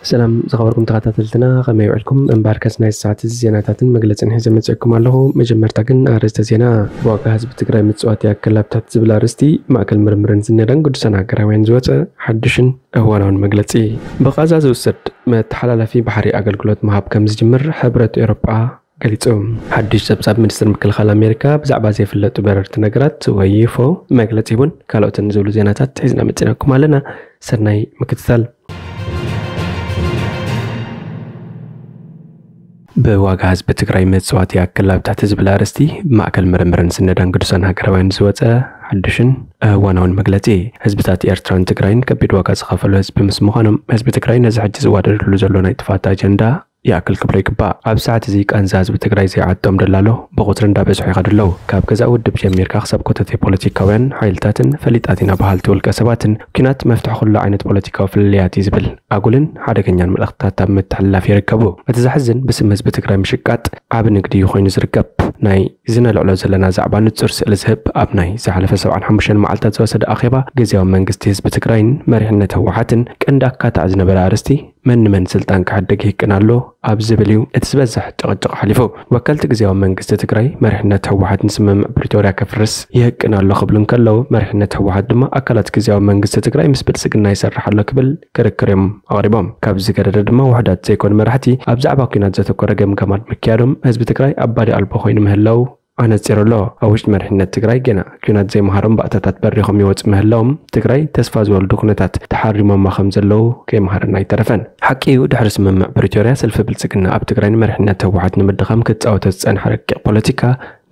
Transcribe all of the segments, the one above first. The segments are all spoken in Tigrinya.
ሰላም ዝኸበርኩም ተኸታተልትና፣ ከመይ ውዕልኩም? እምበኣርከስ ናይ ሰዓት እዚ ዜናታትን መግለጽን ሒዘ መጺእኩም ኣለኹ። መጀመርታ ግን ኣርእስተ ዜና። ብዋጋ ህዝቢ ትግራይ ምጽዋት ይኣክል ኣብታት ዝብል ኣርእስቲ ማእከል ምርምርን ዝነዳን ግዱሳን ሃገራውያን ዝወጸ ሓድሽን እዋናውን መግለጺ። ብቓዛ ዝውሰድ መተሓላለፊ ባሕሪ ኣገልግሎት ምሃብ ከም ዝጅምር ሕብረት ኤውሮጳ ገሊጹ። ሓድሽ ጸብጻብ ሚኒስትር ምክልኻል ኣሜሪካ ብዛዕባ ዘይፍለጡ በረርቲ ነገራት ወይ ዩፎ መግለጺ እውን ካልኦትን ዝብሉ ዜናታት ሒዝና መጺናኩም ኣለና። ሰናይ ምክትታል። ብዋጋ ህዝቢ ትግራይ ምጽዋት ይኣክል ኣብ ትሕቲ ዝብል ኣርእስቲ ብማእከል ምርምርን ስነዳን ግዱሳን ሃገራውያን ዝወጸ ሓድሽን እዋናውን መግለጺ። ህዝብታት ኤርትራን ትግራይን ከቢድ ዋጋ ዝኸፈሉ ህዝቢ ምስ ምዃኖም፣ ህዝቢ ትግራይ ነዚ ሕጂ ዝዋደደሉ ዘሎ ናይ ጥፋት ኣጀንዳ ይኣክል ክብሎ ይግባእ። ኣብ ሰዓት እዚ ቃንዛ ህዝቢ ትግራይ ዘይዓጦም ደላሎ ብቁጽሪ እንዳበዝሑ ይኸዱ ኣለዉ። ካብ ገዛእ ውድብ ጀሚርካ ክሳብ ኮተቴ ፖለቲካውያን ሓይልታትን ፈሊጣት ኢና በሃልቲ ውልቀ ሰባትን፣ ኲናት መፍትሒ ኩሉ ዓይነት ፖለቲካዊ ፍልልያት እዩ ዝብል ኣጉልን ሓደገኛን መልእኽትታት ኣብ ምትሕልላፍ ይርከቡ። እቲ ዘሕዝን፣ ብስም ህዝቢ ትግራይ ምሽቃጥ ዓቢ ንግዲ እዩ ኮይኑ ዝርከብ። ናይ ዝነልዕሎ ዘለና ዛዕባ ንጹር ስእሊ ዝህብ፣ ኣብ ናይ ዝሓለፈ ሰብዓን ሓሙሽተን መዓልታት ዝወሰደ ኣኼባ ግዝያዊ መንግስቲ ህዝቢ ትግራይን መሪሕነት ህወሓትን ቀንዲ ኣካታዕ ዝነበረ ኣርእስቲ መን ንመን ስልጣን ክሕድግ ይህቅን ኣሎ ኣብ ዝብል እዩ እቲ ዝበዝሕ ጭቕጭቕ ሓሊፉ። ወከልቲ ግዝያዊ መንግስቲ ትግራይ መሪሕነት ህወሓት ንስምምዕ ፕሪቶርያ ከፍርስ ይህቅን ኣሎ ክብሉ እንከለዉ፣ መሪሕነት ህወሓት ድማ ኣካላት ግዝያዊ መንግስቲ ትግራይ ምስ ብልጽግና ይሰርሕ ኣሎ ክብል ክርክር እዮም ኣቕሪቦም። ካብ ዝገደደ ድማ ውሑዳት ዘይኮኑ መራሕቲ ኣብ ዛዕባ ኲናት ዘተኮረ ገምጋማት ምክያዶም ህዝቢ ትግራይ ኣባዲ ኣልቦ ኮይኑ ምህላው ኣነጺሩ ኣሎ። ኣብ ውሽጢ መሪሕነት ትግራይ ገና ኲናት ዘይመሃሮም ባእታታት በሪኾም ይወጹ ምህላዎም ትግራይ ተስፋ ዝወልዱ ኩነታት ተሓሪሞማ ከም ዘለዉ ከይመሃረና ኣይተረፈን። ሓቂ እዩ፣ ድሕሪ ስምምዕ ፕሪቶርያ ሰልፊ ብልጽግና ኣብ ትግራይ ንመሪሕነት ህወሓት ንምድኻም ክጻወቶ ዝጸንሐ ረቂቕ ፖለቲካ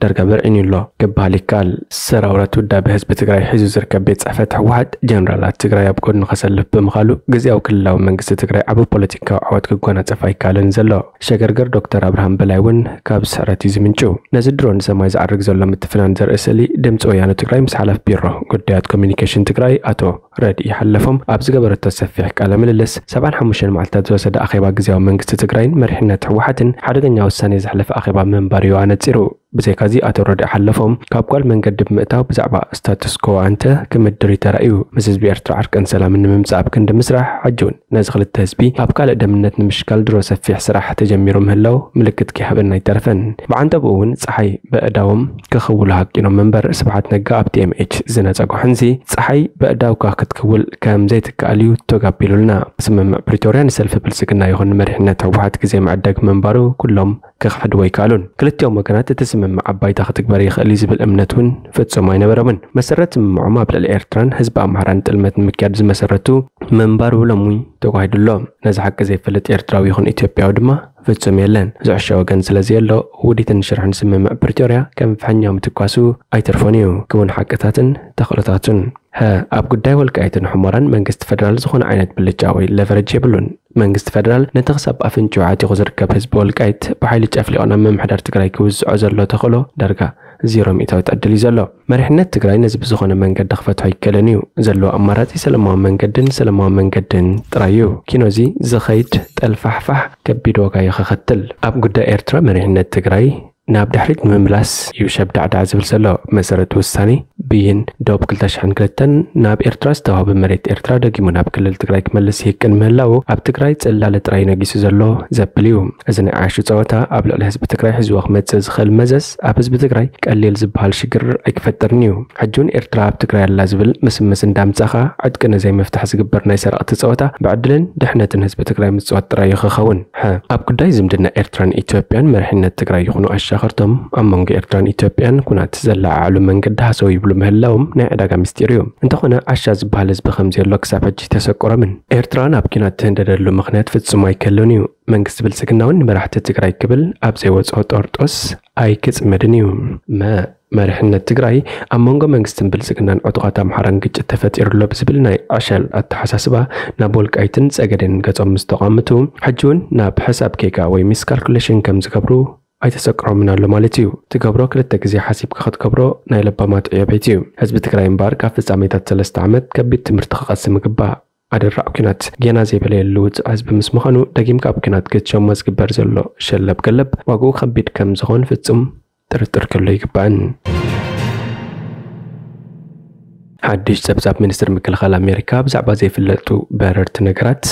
ዳርጋ በርዒኑ ኣሎ ክበሃል ይከኣል። ሰራውረት ውዳቤ ህዝቢ ትግራይ ሒዙ ዝርከብ ቤት ጽሕፈት ህወሓት ጀነራላት ትግራይ ኣብ ጎድኑ ከሰልፍ ብምኻሉ ግዝያዊ ክልላዊ መንግስቲ ትግራይ ዓቢ ፖለቲካዊ ዓወት ክጎናጸፍ ኣይከኣለን ዘሎ። ሸገርገር ዶክተር ኣብርሃም በላይ እውን ካብ ስዕረት እዩ ዝምንጩ። ነዚ ድሮ ንሰማይ ዝዓርግ ዘሎ ምትፍናን ዘርኢ ስእሊ ድምፂ ወያነ ትግራይ ምስ ሓላፊ ቢሮ ጉዳያት ኮሚኒኬሽን ትግራይ ኣቶ ረድኢ ሓለፎም ኣብ ዝገበረቶ ሰፊሕ ቃለ ምልልስ፣ ሰብዓን ሓሙሽተን መዓልታት ዝወሰደ ኣኼባ ግዝያዊ መንግስቲ ትግራይን መሪሕነት ህወሓትን ሓደገኛ ውሳኔ ዘሕለፈ ኣኼባ ምንባሩ እዩ ኣነፂሩ። ብዘይካዚ ኣቶ ረድኢ ሓለፎም ካብ ጓል መንገዲ ብምእታው ብዛዕባ ስታቱስ ኮ ኣንተ ክምድር እዩ ተራእዩ። ምስ ህዝቢ ኤርትራ ዕርቅን ሰላምን ንምምፃእ ኣብ ክንዲ ምስራሕ፣ ሕጂ እውን ነዚ ክልተ ህዝቢ ኣብ ካልእ ደምነት ንምሽካል ድሮ ሰፊሕ ስራሕ ተጀሚሩ ምህላው ምልክት ከይሃበና ኣይተረፈን። ብዓንተብኡ እውን ጸሓይ በእዳዎም ክኽውሉ ሃቂኖም እምበር፣ ስብሓት ነጋ ኣብ ቲ ኤም ኤች ዝነጸጎ ሕንዚ፣ ጸሓይ በእዳውካ ክትክውል ከም ዘይትከኣል እዩ ቶግ ኣቢሉልና። ስምምዕ ፕሪቶርያ ንሰልፊ ብልጽግና ይኹን ንመሪሕነት ህወሓት ግዜ መዕደግ ምንባሩ ኩሎም ክኽሕድዎ ኣይከኣሉን። ክልቲኦም ወገናት እቲ ስምምዕ ኣብ ባይታ ክትግበር ይኽእል እዩ ዝብል እምነት እውን ፍጹም ኣይነበሮምን። መሰረት ስምምዖም ኣብ ልዕሊ ኤርትራን ህዝቢ ኣምሓራን ጥልመት ንምክያድ ዝመሰረቱ ምንባሩ ሎሚ ተጓሂዱ ኣሎ። ነዚ ሓቂ ዘይፈልጥ ኤርትራዊ ይኹን ኢትዮጵያዊ ድማ ፍጹም የለን። ዝዕሾ ወገን ስለ ዘየሎ፣ ውዲትን ሽርሕን ስምምዕ ፕሪቶርያ ከም ፍሕኛው ምትኳሱ ኣይተርፎን እዩ። ክውን ሓቅታትን ተኽእሎታቱን። ሀ፣ ኣብ ጉዳይ ወልቃይትን ሑመራን መንግስቲ ፈደራል ዝኾነ ዓይነት ብልጫ ወይ ለቨረጅ የብሉን። መንግስቲ ፈደራል ነቲ ክሳብ ኣፍንጭኡ ዓጢቑ ዝርከብ ህዝቢ ወልቃይት ብሓይሊ ጨፍሊቑ ናብ ምምሕዳር ትግራይ ክውዝዖ ዘሎ ተኽእሎ ዳርጋ ዜሮ ሚእታዊት ዕድል እዩ ዘሎ። መሪሕነት ትግራይ ነዚ ብዝኾነ መንገዲ ክፈትሖ ኣይከኣልን እዩ። ዘለዎ ኣማራጺ ሰላማዊ መንገድን ሰላማዊ መንገድን ጥራይ እዩ። ኪኖዚ ዝኸይድ ጠልፋሕፋሕ ከቢድ ዋጋ እዩ ከኸትል። ኣብ ጉዳይ ኤርትራ መሪሕነት ትግራይ ናብ ድሕሪት ንምምላስ እዩ ሸብዳዕዳዕ ዝብል ዘሎ። መሰረት ውሳኔ ብይን ዶብ ክልተ ሽሕን ክልተን ናብ ኤርትራ ዝተዋህበ መሬት ኤርትራ ደጊሙ ናብ ክልል ትግራይ ክመልስ ይህቅን ምህላው ኣብ ትግራይ ጽላለ ጥራይ ነጊሱ ዘሎ ዘብል እዩ። እዚ ናይ ዓሹ ጸወታ ኣብ ልዕሊ ህዝቢ ትግራይ ሒዝዎ ክመጽእ ዝኽእል መዘዝ ኣብ ህዝቢ ትግራይ ቀሊል ዝበሃል ሽግር ኣይክፈጥርን እዩ። ሕጂ እውን ኤርትራ ኣብ ትግራይ ኣላ ዝብል ምስምስ እንዳምጻኻ ዕጥቂ ንዘይምፍታሕ ዝግበር ናይ ሰረቕቲ ጸወታ ብዕድልን ድሕነትን ህዝቢ ትግራይ ምጽዋት ጥራይ እዩ ክኸውን። ሐ፣ ኣብ ጉዳይ ዝምድና ኤርትራን ኢትዮጵያን መሪሕነት ትግራይ ይኹኑ ኣሻኸርቶም ኣብ መንጎ ኤርትራን ኢትዮጵያን ኩናት ዘለዓዕሉ መንገዲ ሃሰው ይብሉ ምህላዎም ናይ ዕዳጋ ምስጢር እዩ። እንተኾነ ዓሻ ዝበሃል ህዝቢ ከም ዘየሎ ክሳብ ሕጂ ተሰቁሮምን። ኤርትራ ናብ ኲናት ትህንደደሉ ምኽንያት ፍጹም ኣይከሉን እዩ። መንግስቲ ብልጽግና እውን ንመራሕቲ ትግራይ ክብል ኣብ ዘይወጽኦ ጦርጦስ ኣይክጽመድን እዩ። መ፣ መሪሕነት ትግራይ ኣብ መንጎ መንግስትን ብልጽግናን ዕጡቓት ኣምሓራን ግጭት ተፈጢሩ ኣሎ ብዝብል ናይ ዕሸል ኣተሓሳስባ ናብ ወልቃይትን ጸገዴን ገጾም ምስ ተቋምቱ፣ ሕጂ እውን ናብ ሕሳብ ጌጋ ወይ ሚስካልኩሌሽን ከም ዝገብሩ ኣይተሰቅሮምን ኣሎ ማለት እዩ። ትገብሮ ክልተ ግዜ ሓሲብካ ክትገብሮ ናይ ለባማት ዕዮ ቤት እዩ። ህዝቢ ትግራይ እምበኣር ካብ ፍጻሜታት ሰለስተ ዓመት ከቢድ ትምህርቲ ክቐስም ይግባእ። ኣደራዕ ኲናት ጌና ዘይበለየሉ ውጹዕ ህዝቢ ምስ ምዃኑ፣ ደጊምካ ኣብ ኲናት ክትሸሞ ዝግበር ዘሎ ሸለብ ገለብ ዋግኡ ከቢድ ከም ዝኾን ፍጹም ጥርጥር ክህሉ ኣይግባእን። ሓድሽ ጸብጻብ ሚኒስትር ምክልኻል ኣሜሪካ ብዛዕባ ዘይፍለጡ በረርቲ ነገራት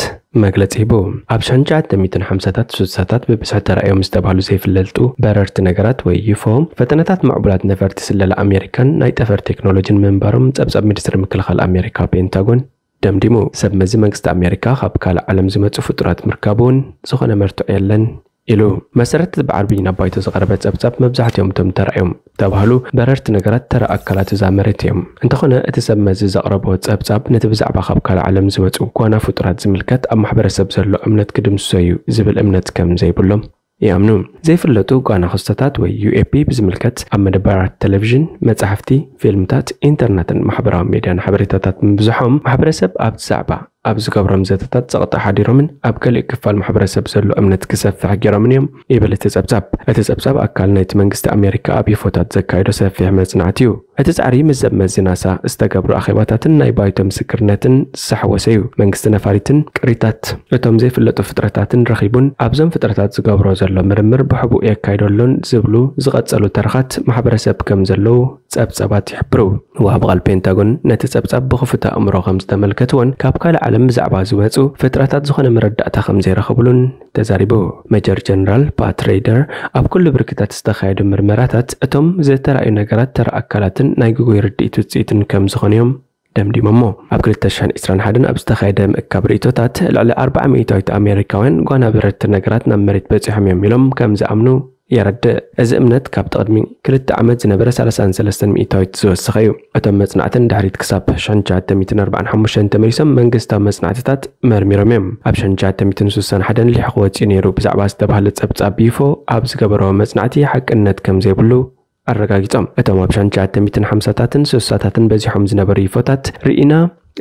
መግለጺ ሂቡ። ኣብ ሸንሻዓተ ሚእትን ሓምሳታት ሱሳታት ብብዝሒ ተራእዮም ዝተባህሉ ዘይፍለጡ በረርቲ ነገራት ወይ ዩፎ ፈተነታት ምዕቡላት ነፈርቲ ስለላ ኣሜሪካን ናይ ጠፈር ቴክኖሎጂን ምንባሮም ጸብጻብ ሚኒስትሪ ምክልኻል ኣሜሪካ ፔንታጎን ደምዲሙ። ሰብ መዚ መንግስቲ ኣሜሪካ ካብ ካልእ ዓለም ዝመጹ ፍጡራት ምርካቡ እውን ዝኾነ መርትዖ የለን ኢሉ። መሰረት ብዓርቢ ናብ ባይቶ ዝቐረበ ጸብጻብ መብዛሕትኦም እቶም ተራእዮም ተባህሉ በረርቲ ነገራት ተራ ኣካላት እዛ መሬት እዮም። እንተኾነ እቲ ሰብ መዚ ዘቕረቦ ጸብጻብ ነቲ ብዛዕባ ካብ ካልእ ዓለም ዝመጹ ጓና ፍጡራት ዝምልከት ኣብ ማሕበረሰብ ዘሎ እምነት ክድምስሶ እዩ ዝብል እምነት ከም ዘይብሎም ይኣምኑ። ዘይፍለጡ ጓና ክስተታት ወይ ዩ ኤ ፒ ብዝምልከት ኣብ መደበራት ቴሌቪዥን፣ መጻሕፍቲ፣ ፊልምታት፣ ኢንተርነትን ማሕበራዊ ሜድያን ሓበሬታታት ምብዝሖም ማሕበረሰብ ኣብቲ ዛዕባ ኣብ ዝገብሮም ዘተታት ጸቕጢ ሓዲሮምን ኣብ ገሊኡ ክፋል ማሕበረሰብ ዘሎ እምነት ክሰፍሕ ገይሮምን እዮም ይብል እቲ ጸብጻብ። እቲ ጸብጻብ ኣካል ናይቲ መንግስቲ ኣሜሪካ ኣብ ዩፎታት ዘካየዶ ሰፊሕ መጽናዕቲ እዩ። እቲ ጻዕሪ ምስ ሰብ መዚ ናሳ ዝተገብሩ ኣኼባታትን ናይ ባይቶ ምስክርነትን ዝሓወሰ እዩ። መንግስቲ ነፋሪትን ቅሪታት እቶም ዘይፍለጡ ፍጥረታትን ረኺቡን ኣብዞም ፍጥረታት ዝገብሮ ዘሎ ምርምር ብሕቡእ የካይደሉን ዝብሉ ዝቐጸሉ ተረኻት ማሕበረሰብ ከም ዘለዉ ጸብጻባት ይሕብሩ። ወሃቢ ቃል ፔንታጎን ነቲ ጸብጻብ ብኽፉት ኣእምሮ ከም ዝተመልከትዎን ካብ ካልእ ዓለም ብዛዕባ ዝመጹ ፍጥረታት ዝኾነ መረዳእታ ከም ዘይረኸብሉን ተዛሪቡ። ሜጀር ጀነራል ፓት ሬይደር ኣብ ኩሉ ብርክታት ዝተኻየዱ ምርመራታት እቶም ዝተራእዩ ነገራት ተራ ኣካላትን ናይ ግጉይ ርድኢት ውጽኢትን ከም ዝኾኑ እዮም ደምዲሞሞ። ኣብ ክልተ ሽሕን ዕስራን ሓደን ኣብ ዝተኻየደ ምእካብ ርእይቶታት ልዕሊ ኣርብዓ ሚእታዊት ኣሜሪካውያን ጓና በረርቲ ነገራት ናብ መሬት በጺሖም እዮም ኢሎም ከም ዝኣምኑ የረድእ። እዚ እምነት ካብ ቅድሚ ክልተ ዓመት ዝነበረ ሰላሳን ሰለስተን ሚእታዊት ዝወሰኸ እዩ። እቶም መጽናዕትን ድሕሪት ክሳብ ሸንሻተ ሚእትን ኣርባዓን ሓሙሽተን ተመሊሶም መንግስታዊ መጽናዕትታት መርሚሮም እዮም። ኣብ ሸንሻተ ሚእትን ስሳን ሓደን ሊሕኹ ወጺኡ ነይሩ ብዛዕባ ዝተባህለ ጸብጻብ ዩፎ ኣብ ዝገበርዎ መጽናዕቲ ሓቅነት ከም ዘይብሉ ኣረጋጊጾም። እቶም ኣብ ሸንሻተ ሚእትን ሓምሳታትን ስሳታትን በዚሖም ዝነበሩ ዩፎታት ርኢና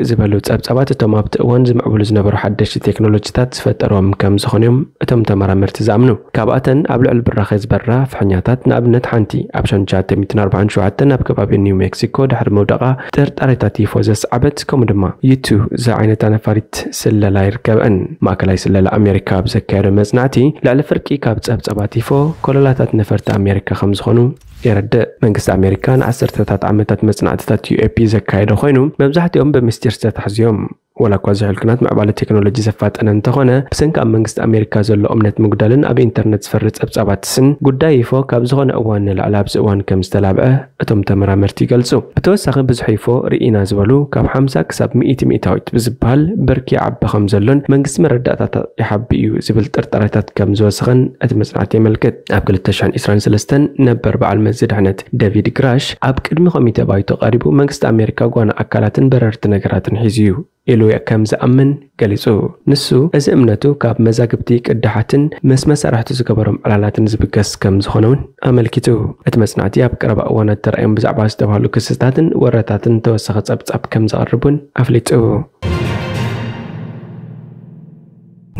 ዝበሉ ጸብጻባት እቶም ኣብቲ እዋን ዝምዕብሉ ዝነበሩ ሓደሽቲ ቴክኖሎጂታት ዝፈጠርዎም ከም ዝኾኑ እዮም እቶም ተመራመርቲ ዝኣምኑ። ካብኣተን ኣብ ልዕሊ ብራኸ ዝበራ ፍሕኛታት ንኣብነት ሓንቲ ኣብ ሸንሻተ ሚእትን ኣርባዓን ሸውዓተን ኣብ ከባቢ ኒው ሜክሲኮ ድሕሪ ምውዳቓ ጥርጣሬታት ዩፎ ዘስዓበት ከምኡ ድማ ዩ ቱ ዝዓይነታ ነፋሪት ስለላ ይርከበን። ማእከላይ ስለላ ኣሜሪካ ኣብ ዘካየዶ መጽናዕቲ ልዕሊ ፍርቂ ካብ ጸብጻባት ዩፎ ኮለላታት ነፈርቲ ኣሜሪካ ከም ዝኾኑ የረድእ። መንግስቲ ኣሜሪካ ንዓሰርተታት ዓመታት መጽናዕትታት ዩ ኤ ፒ ዘካየደ ኮይኑ መብዛሕትኦም ብምስጢር ዝተታሕዙ እዮም። ወላ እኳ እዚ ሕልክናት ምዕባለ ቴክኖሎጂ ዘፋጠነ እንተኾነ ብሰንኪ ኣብ መንግስቲ ኣሜሪካ ዘሎ እምነት ምጉዳልን ኣብ ኢንተርነት ዝፈሪ ጸብጻባትስን ጉዳይ ዩፎ ካብ ዝኾነ እዋን ንላዕሊ ኣብዚ እዋን ከም ዝተላብዐ እቶም ተመራመርቲ ይገልጹ። ብተወሳኺ ብዙሕ ዩፎ ርኢና ዝበሉ ካብ ሓምሳ ክሳብ ሚእቲ ሚእታዊት ብዝበሃል ብርኪ ይዓቢ ከም ዘሎን መንግስቲ መረዳእታታት ይሓቢ እዩ ዝብል ጥርጣሬታት ከም ዝወሰኸን እቲ መጽናዕቲ የመልክት። ኣብ ክልተ ሽሕን ዕስራን ሰለስተን ነበር በዓል መዚ ድሕነት ዴቪድ ግራሽ ኣብ ቅድሚ ኮሚተ ባይቶ ቀሪቡ መንግስቲ ኣሜሪካ ጓና ኣካላትን በረርቲ ነገራትን ሒዙ እዩ ኢሉ ከም ዝኣምን ገሊጹ። ንሱ እዚ እምነቱ ካብ መዛግብቲ ቅዳሓትን ምስ መሳርሕቱ ዝገበሮም ዕላላትን ዝብገስ ከም ዝኾነ እውን ኣመልኪቱ። እቲ መጽናዕቲ ኣብ ቀረባ እዋናት ተራእዮም ብዛዕባ ዝተባህሉ ክስታትን ወረታትን ተወሳኺ ጸብጻብ ከም ዘቕርብ እውን ኣፍሊጡ።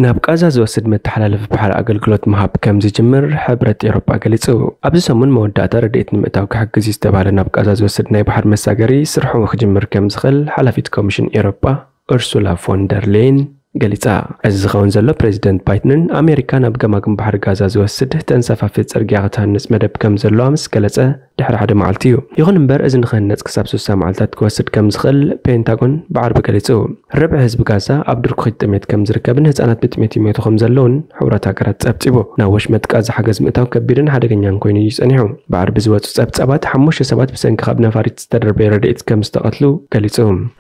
ናብ ቃዛ ዝወስድ መተሓላለፊ ባሕሪ ኣገልግሎት ምሃብ ከም ዝጅምር ሕብረት ኤውሮጳ ገሊጹ። ኣብዚ ሰሙን መወዳእታ ረድኤት ንምእታው ክሕግዝ እዩ ዝተባህለ ናብ ቃዛ ዝወስድ ናይ ባሕሪ መሳገሪ ስርሑ ክጅምር ከም ዝኽእል ሓላፊት ኮሚሽን ኤውሮጳ ኡርሱላ ፎን ደር ሌየን ገሊጻ። እዚ ዝኸውን ዘሎ ፕሬዚደንት ባይደን ኣሜሪካ ናብ ገማግም ባሕሪ ጋዛ ዝወስድ ተንሳፋፊ ጽርግያ ክትሃንጽ መደብ ከም ዘለዋ ምስ ገለጸ ድሕሪ ሓደ መዓልቲ እዩ። ይኹን እምበር እዚ ንክህነጽ ክሳብ ስሳ መዓልታት ክወስድ ከም ዝኽእል ፔንታጎን ብዓርቢ ገሊጹ። ርብዒ ህዝቢ ጋዛ ኣብ ድርኩኺት ጥሜት ከም ዝርከብን ህጻናት ብጥሜት ይሞቱ ከም ዘለውን ሕቡራት ሃገራት ጸብጺቡ። ናብ ወሽመጥ ጋዛ ሓገዝ ምእታው ከቢድን ሓደገኛን ኮይኑ እዩ ጸኒሑ። ብዓርቢ ዝወጹ ጸብጻባት ሓሙሽተ ሰባት ብሰንኪ ካብ ነፋሪት ዝተደርበየ ረድኤት ከም ዝተቐትሉ ገሊጹ።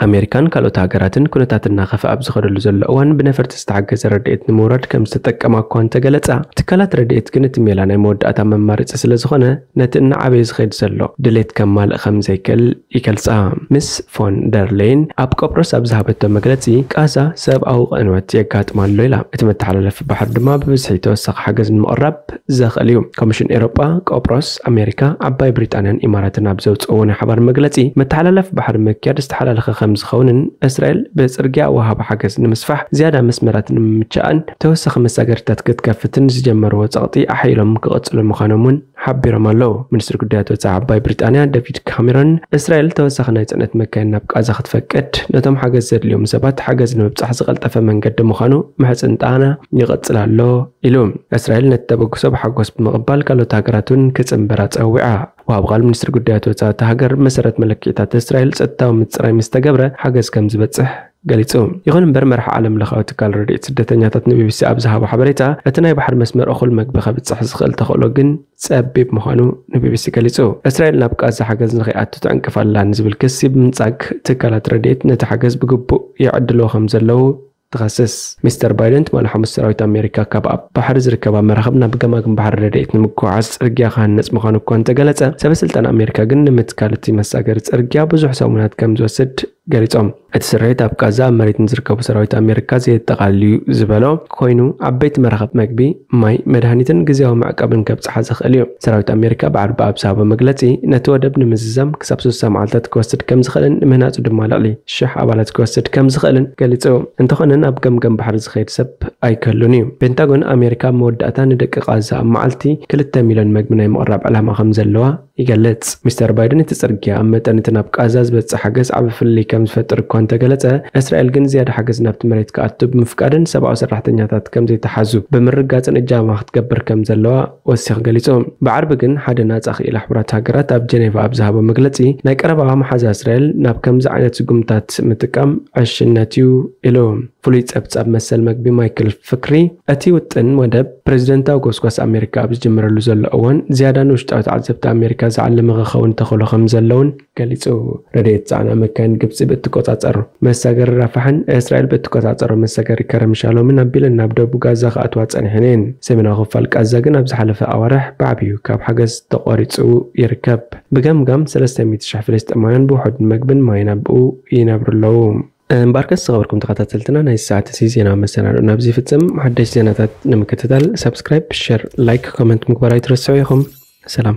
ኣሜሪካን ካልኦት ሃገራትን ኩነታት እናኸፍኣ ኣብ ዝኸደሉ ዘሎ እዋን ብነፈርቲ ዝተሓገዘ ረድኤት ንምውራድ ከም ዝተጠቀማ እኳ እንተገለጻ፣ ትካላት ረድኤት ግን እቲ ሜላ ናይ መወዳእታ መማረጺ ስለ ዝኾነ ነቲ እናዓበየ ዝኸይድ ዘሎ ድሌት ከማልእ ከም ዘይክእል ይገልጻ። ምስ ፎን ደር ሌይን ኣብ ቆጵሮስ ኣብ ዝሃበቶ መግለጺ፣ ቃዛ ሰብኣዊ ዕንወት የጋጥማ ኣሎ ኢላ። እቲ መተሓላለፊ ባሕሪ ድማ ብብዝሒ ተወሳኺ ሓገዝ ንምቕራብ ዘኽእል እዩ። ኮሚሽን ኤውሮጳ፣ ቆጵሮስ፣ ኣሜሪካ፣ ዓባይ ብሪጣንያን ኢማራትን ኣብ ዘውጽእዎ ናይ ሓባር መግለጺ፣ መተሓላለፊ ባሕሪ ምክያድ ዝተሓላለኸ ከም ዝኸውንን እስራኤል ብጽርግያ ወሃቢ ሓገዝ ንምስፋሕ ዝያዳ መስመራት ንምምችኣን ተወሳኺ መሳገሪታት ክትከፍትን ዝጀመርዎ ጸቕጢ ኣሕይሎም ክቕጽሉ ምዃኖም እውን ሓቢሮም ኣለዉ። ሚኒስትሪ ጉዳያት ወጻኢ ዓባይ ብሪጣንያ ዴቪድ ካሜሮን፣ እስራኤል ተወሳኺ ናይ ጽዕነት መካይን ናብ ቃዛ ክትፈቅድ፣ ነቶም ሓገዝ ዘድልዮም ሰባት ሓገዝ ንምብጻሕ ዝቐልጠፈ መንገዲ ምዃኑ ምሕጽንታኣና ይቕጽል ኣሎ ኢሉ። እስራኤል ነቲ ተበግሶ ብሓጎስ ብምቕባል፣ ካልኦት ሃገራት እውን ክጽንበራ ጸዊዓ። ወሃቢ ቃል ሚኒስትሪ ጉዳያት ወጻኢ እታ ሃገር፣ መሰረት መለክዒታት እስራኤል ጸጥታዊ ምጽራይ ምስ ተገብረ ሓገዝ ከም ዝበጽሕ ገሊጹ። ይኹን እምበር፣ መራሕ ዓለም ለኻዊ ትካል ረድኤት ስደተኛታት ንቢቢሲ ኣብ ዝሃቦ ሓበሬታ፣ እቲ ናይ ባሕሪ መስመር እኹል መግቢ ከብጽሕ ዝኽእል ተኽእሎ ግን ጸቢብ ምዃኑ ንቢቢሲ ገሊጹ። እስራኤል ናብ ቃዛ ሓገዝ ንኸይኣቱ ትዕንቅፍ ኣላ ንዝብል ክሲ ብምንጻግ፣ ትካላት ረድኤት ነቲ ሓገዝ ብግቡእ ይዕድልዎ ከም ዘለዉ ትኸስስ። ሚስተር ባይደን ትማሊ ሓሙስ ሰራዊት ኣሜሪካ ካብ ኣብ ባሕሪ ዝርከባ መራኽብ ናብ ገማግም ባሕሪ ረድኤት ንምጉዓዝ ጽርግያ ክሃነጽ ምዃኑ እኳ እንተገለጸ፣ ሰበ ስልጣን ኣሜሪካ ግን ንምትካል እቲ መሳገሪ ጽርግያ ብዙሕ ሰሙናት ከም ዝወስድ ገሊጾም። እቲ ስርሒት ኣብ ቃዛ ኣብ መሬት ንዝርከቡ ሰራዊት ኣሜሪካ ዘየጠቓልል እዩ ዝበሎ ኮይኑ፣ ዓበይቲ መራኽብ መግቢ፣ ማይ፣ መድሃኒትን ግዝያዊ መዕቀብን ከብጽሓ ዝኽእል እዩ። ሰራዊት ኣሜሪካ ብዓርቢ ኣብ ዝሃቦ መግለጺ፣ ነቲ ወደብ ንምዝዛም ክሳብ ሰለስተ መዓልታት ክወስድ ከም ዝኽእልን ንምህናጹ ድማ ልዕሊ ሽሕ ኣባላት ክወስድ ከም ዝኽእልን ገሊጹ። እንተኾነ፣ ናብ ገምገም ባሕሪ ዝኸይድ ሰብ ኣይክህሉን እዩ። ፔንታጎን፣ ኣሜሪካ ኣብ መወዳእታ ንደቂ ቃዛ ኣብ መዓልቲ ክልተ ሚልዮን መግቢ ናይ ምቕራብ ዕላማ ከም ዘለዋ ይገልጽ። ሚስተር ባይደን፣ እቲ ጽርግያ ኣብ መጠን እቲ ናብ ቃዛ ዝበጽሕ ሓገዝ ዓቢ ፍልልይ ከም ዝፈጥር እኳ እንተገለጸ፣ እስራኤል ግን ዝያዳ ሓገዝ ናብቲ መሬት ክኣቱ ብምፍቃድን ሰብኣዊ ሰራሕተኛታት ከም ዘይተሓዙ ብምርግጋጽን እጃማ ክትገብር ከም ዘለዋ ወሲኽ ገሊጹ። ብዓርቢ ግን ሓደ ናጻ ክኢላ ሕቡራት ሃገራት ኣብ ጀኔቫ ኣብ ዝሃቦ መግለጺ፣ ናይ ቀረባ መሓዛ እስራኤል ናብ ከምዚ ዓይነት ስጉምታት ምጥቃም ዕሽነት እዩ ኢሉ። ፍሉይ ጸብጻብ መሰል መግቢ ማይክል ፍክሪ፣ እቲ ውጥን ወደብ ፕሬዚደንታዊ ጎስጓስ ኣሜሪካ ኣብ ዝጅምረሉ ዘሎ እዋን፣ ዝያዳ ንውሽጣዊ ተዓዘብቲ ኣሜሪካ ዝዓለመ ክኸውን ተኽእሎ ከም ዘለውን ገሊጹ። ረድኤት ጻዕና መካይን ግብጺ ብእትቆጻጸር መሳገሪ ራፋሕን እስራኤል ብእትቆጻጸሮ መሳገሪ ከረም ሻሎምን ኣቢለን ናብ ደቡብ ጋዛ ክኣትዋ ጸኒሐን እየን። ሰሜናዊ ክፋል ቃዛ ግን ኣብ ዝሓለፈ ኣዋርሕ ብዓብዩ ካብ ሓገዝ ተቋሪጹ ይርከብ። ብገምጋም ሰለስተ ሚእቲ ሽሕ ፍልስጤማውያን ብውሑድ መግብን ማይን ኣብኡ ይነብሩ ኣለዉ። እምበኣርከስ ዝኸበርኩም ተኸታተልትና፣ ናይ ሰዓት እዚ ዜና መሰናድኦ ናብዚ ይፍጽም። ሓደሽ ዜናታት ንምክትታል ሳብስክራይብ፣ ሸር፣ ላይክ፣ ኮመንት ምግባር ኣይትረስዑ ኢኹም። ሰላም።